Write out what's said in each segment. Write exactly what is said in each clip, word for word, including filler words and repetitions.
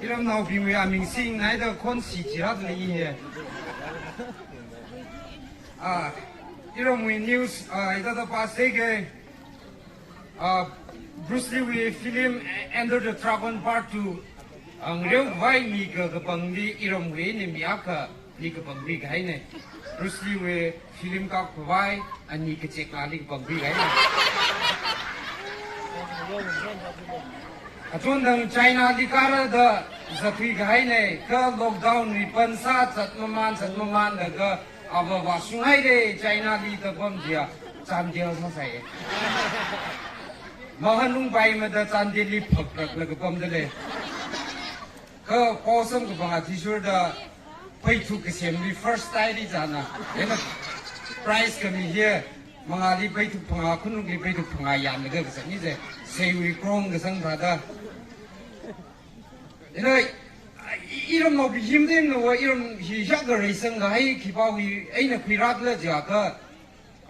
Iramnaobingwui aming singnaida khon si chirāda lei hi. Ah, iramwui news, ah, hithāda pass sāki. Ah, Bruce Lee wui film Enter the Dragon Part two, ah, ngareokhavai mi kakapangli iramwui eina mi akhali kapangkhui kahaina. Bruce Lee wui film kapkhavai ani kacheknali kapangkhui kahaina. Achonthang China li kārāda zatthui kahaina, kha lockdown wui pan sā zat mamān, zat mamānlaga ava vāshunghaira China li da pam chiya, Chandel sāsai. Mahanungpaimada Chandel li phaprak laga pamda lei. Kha pao samkaphang athishurda pheithuk kasemli first tairi china. Ena prize khami hi mangāli pheithuk phangā, khanukli pheithuk phangā yāmlaga kasang ni je. Seiwui krong kasang thāda. Ina, i-, iramnaobing himdem na wa iram hi hiyākha reisang kahai khipāwui eina khuirākhala jiakha,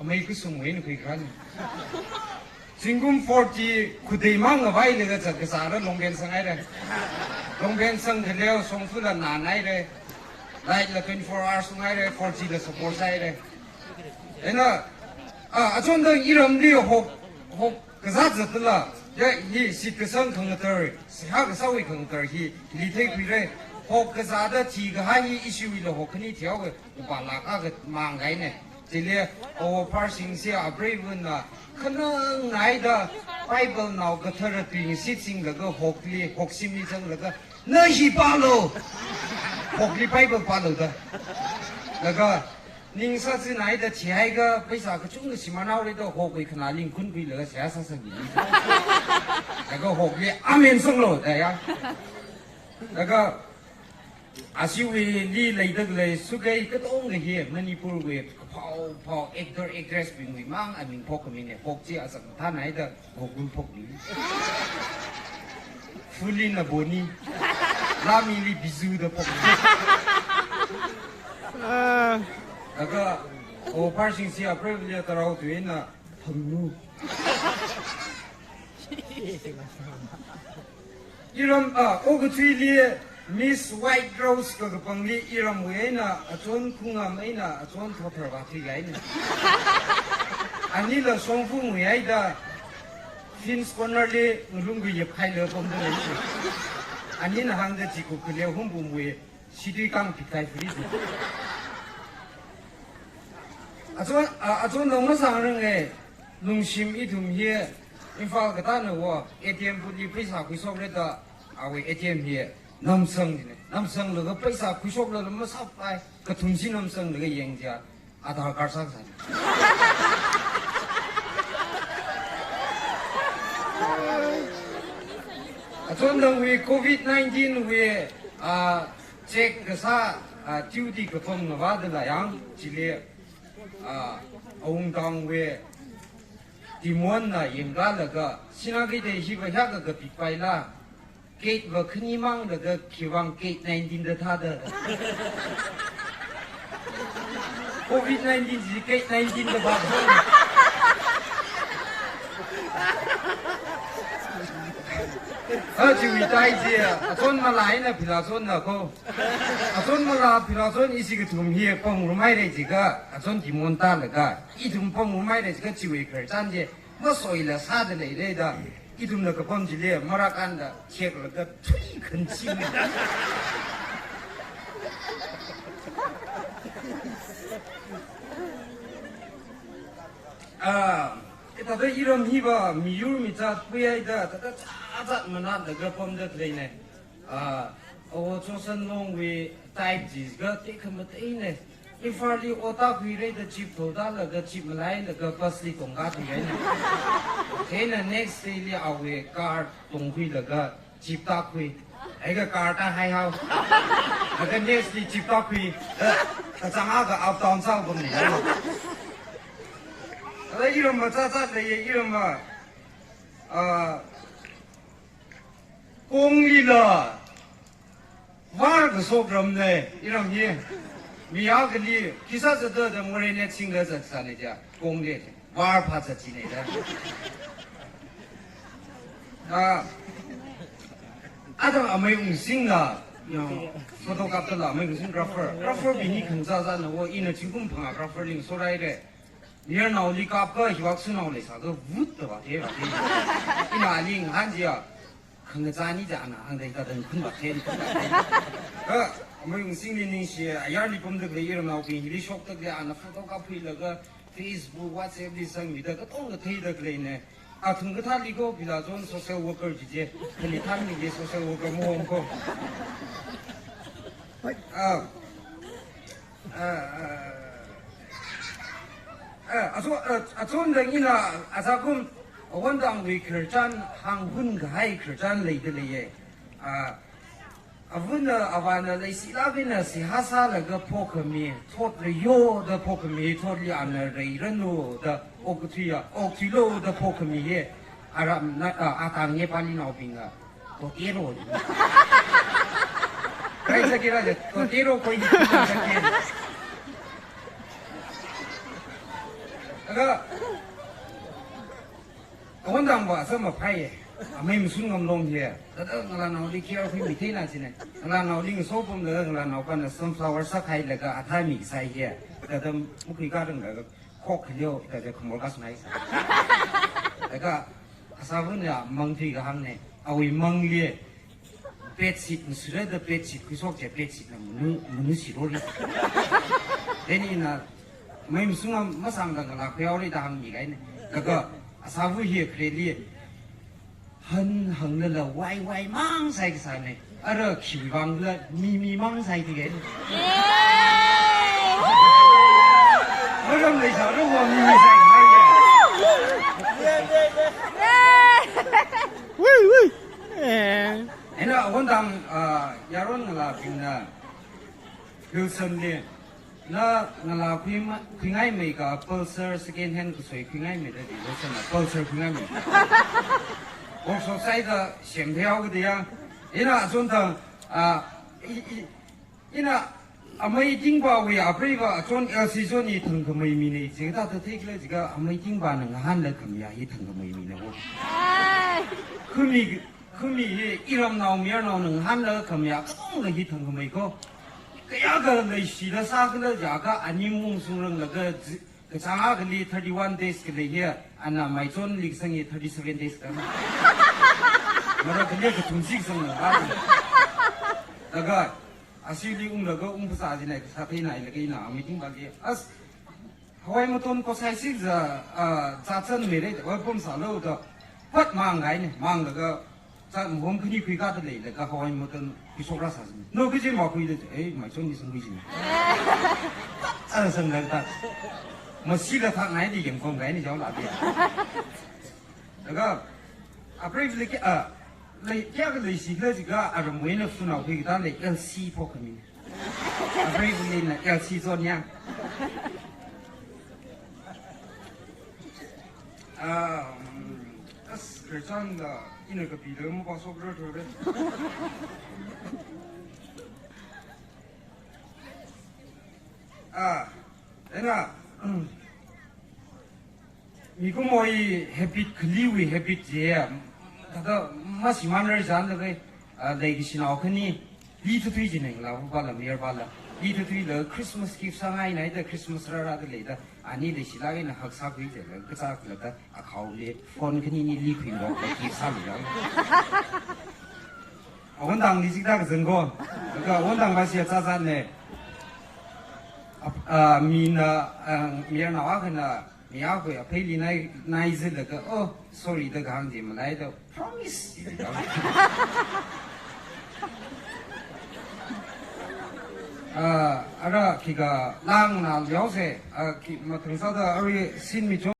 amei kasungwui eina khuikhani. Zingkum four G khudeimang ngavailaga zat kasāra longben sanghaira. Longben sangkhaleo shongfala nānhaira. Light la twenty-four hours sunghaira, four G la support sāhaira. Ena, ah, achonthang iramli hok, hok kazat zatla, ya, hi shitkasang khangatar, seihā kasāwui khangatar hi, hili theikhuira. Hok kazāda thikahai hi ishiwuila hok khani thihaowa, lupā lakh akha mang kahaina. Chili, Āwo Pharsingsi apreiva̱na, khanangnaida, Bible nao kathara tuingashit singlaga hokli, hokshimli zanglaga, na hi pālu! Hokli Bible pālu da. Laga, ning sāzinaida thihaiakha, pheisā kachungkha shimānhaora da hokwui khanā lingkhunkhuilaga seihā sāsāmi. Laga hokli, Amen sanglu, da ya. Laga, ashiwuili leida khalei sukei katonga hi Manipurwui kaphao phao actor actress bingwui mang aming phokkhami ne, hok chi azak mathānhaida Gokul phokmi. Fulina Boni. Lamili Bizu da phokmi. Ah. Laga, Āwo Pharsingsi apreiva̱li tarao tui eina Phangnu. Iram, ah, okathuili Miss White Rose kakapangli iramwui eina achon khungam eina achon thothar vāthui kahaina. Anila shongfungwui haida Finns Corner li ngalung kayap khailaga pamda lei. Anina hāngda chikup khaleo humpumwui shitui kang pikhai furi. Achon, a, achonthang masāngaranga, lungshim ithum hi, Imphal katāna wo, A T M booth li pheisā khuishokrada, awui A T M hi, namsang jina. Namsanglaga pheisā khuishoklaga masāpai, kathumshi namsanglaga yangjiakha, Aadhaar card sāsai. Achonthangwui covid nineteen wui, ah, check kasā, ah, duty kapam ngavāda lei yang, chili, ah, Awungtangwui Timon na yangkalaga, Sinakeithei hiva hiyākha kapikpaila, gate va khani manglaga khiwuivang gate nineteen da thāda. Covid nineteen chi gate nineteen da ba. Ha chiwui tai chi, achon malā eina philā chonna ko. Achon malā philā chon ishi kathum hi pangrumhaira jiakha, achon Timon tālaga, ithum pangrumhaira jiakha chiwui khararchan chi masoila sāda leira da. Ithumna kapam chili, marakanda, check laga, thui khanching. Ah, hithāda iram hiva, miyur michā puihaida, thāda chāchāt manatlaga pamda leina. Ah, Āwo Chosen Longwui type jiakha tekhamatei ne. Imphal li auto khuira da jeep thotalaga jeep malailaga bus li tongkathuira ne. Chieina next day li awui car tongkhuilaga jeep tākhui. Aiga car tāhaihao. Laga next li jeep tākhui. Eh, kachāng akha up down sāpamni. Ala iram machāchāt leiya iram ma. Ah, Konglila, var kasok ramna, iram hi. Mi akhali, khisā zatda da morena chingla zatsāna da, Kongli, var phāzat china da. Ah, a Amei Ungsingna, no, photo kaptala Amei Ungsing grapher. Grapher bingli khangazā zāna wo, ina zingkum phangā grapher li ngasorai re. Mayarnaoli kapka, hiwak sunao leisāka, vut da vāthe, vāthe. Ina ali ngahān jiakha, khangazāni ja ana hāngda hithāda khun vāthe, khun vāthe. Kha, Amei Ungsingli ningshi, ayarli pamda khalei iramnaobing hili shokda khalei, ana photo kapkhuilaga, Facebook, WhatsApp li sangmida, katonga theida khaleina. Athum kathāli ko, bila zon social worker jije, khani thanli social worker mo ko. Ah, ah, ah, ah, azo-, ah, azonda ina, azakum, awon tangwui khararchan, hānghun kahai khararchan leida leiya. Ah, Avana, avāna leishilāk eina seihā sālaga phokhami, thot leiyo da phokhami, thotli ana reiranu da okthuiya, okthuilo da phokhami hi, aramna, a, atang Nepalinaobingna, totero. Khaisākira je, totero khoi hi khaisāki. Aga, Awon tangva sāmaphai, Amei Masunngam Long hi. Thāda ngalānaoli care khuimitheina jina. Ngalānaoli ngasopamlaga ngalānaopana sunflower sākhailaga athāmi sai hi. Thāda makhuikaranglaga khok khaleo, thāda khamor kasnai sai. Laga asāvana mangthui kahāngna. Awui mangli bedsheet ngasura da bedsheet khuishok je, bedsheetna manu, manu sirori. Then ina, Amei Masunngam masangda ngalā khuihaora da hāngmi kahaina. Laga asāva hi khareli, han hanglala wai wai mang sai kasāna. Ara khiwui vangla mi mi mang sai ti kahaina. Maram leisāra wo mi mi sai kahai ya. Wui, wui. Eh. Ina awon tang, ah, yaron ngalābingna Wilson li, na ngalā khuima-, khuingaimei ka Pulsar second hand kasoi khuingaimei da di Wilson na Pulsar khuingaimei. Workshop sāida semtheihaoka da ya. Ina azon tang, ah, i, i, Ina Amei Tingpawui apreiva azon L C zon hi thangkhamei mina, chi kathāda theikhala jiakha Amei Tingpana ngahānlaga khamiya hi thangkhamei mina wo. Ai. Khami, khami hi iramnao mayarnaona ngahānlaga khamiya katonga hi thangkhamei ko. Kayākha leishida sākhala jiakha ani mung sungranglaga zi-, kachāng akhali thirty-one days khalei hi, ana Maichonli kasang hi thirty-seven days ka. Mara khali kathum sik sang na ba. Laga, asili unglaga ungphasā jina kasā theinailaga ina Amei Tingpali. As, hawai maton kosai sik za, ah, zāzan mere, hawai pom sālo da. Pat mang kahaina, manglaga, Zat mahom khani khuikada leilaga hawai maton khuishokra sāsāmi. No kaji makhuida, eh, Maichonli sangkhui sāmi. Ana sanglaga ta. Masila thakngaili yangkhom kahaina jaola de. Laga, apreiva lei kayā, ah, lei, kayākha leishikhala jiakha aramwui eina phunao khuikada lei L C phokhami. Apreiva lei na L C zon ya. Um, as, khararchan da ina kapida mapāshokrar thore. Ah, ina, mikumowui habit, khaliwui habit je, thāda mashimānrar chānda kei, ah, leikashinao khani, li thathui jina ngalāva pala, mayar pala. Li thathuilaga Christmas gift sāngaina da, Christmas rārada leida. Ani leishilāk eina haksā khui jilaga, kazā khuilaga, akhaoli phone khanini likhui lo, gift sāmi lo. Awon tangli jikta kazang ko. Laga awon tangva shi zāzatna. Ap-, ah, mina, ah, mayarnao akhana, mi akhawui apheili nai, naizilaga, "Oh, sorry," da kahāng chi malaida, "Promise," da kahāng. Ah, ara khikha langna yaose, ah, khi mathang sāda arui scene mi chon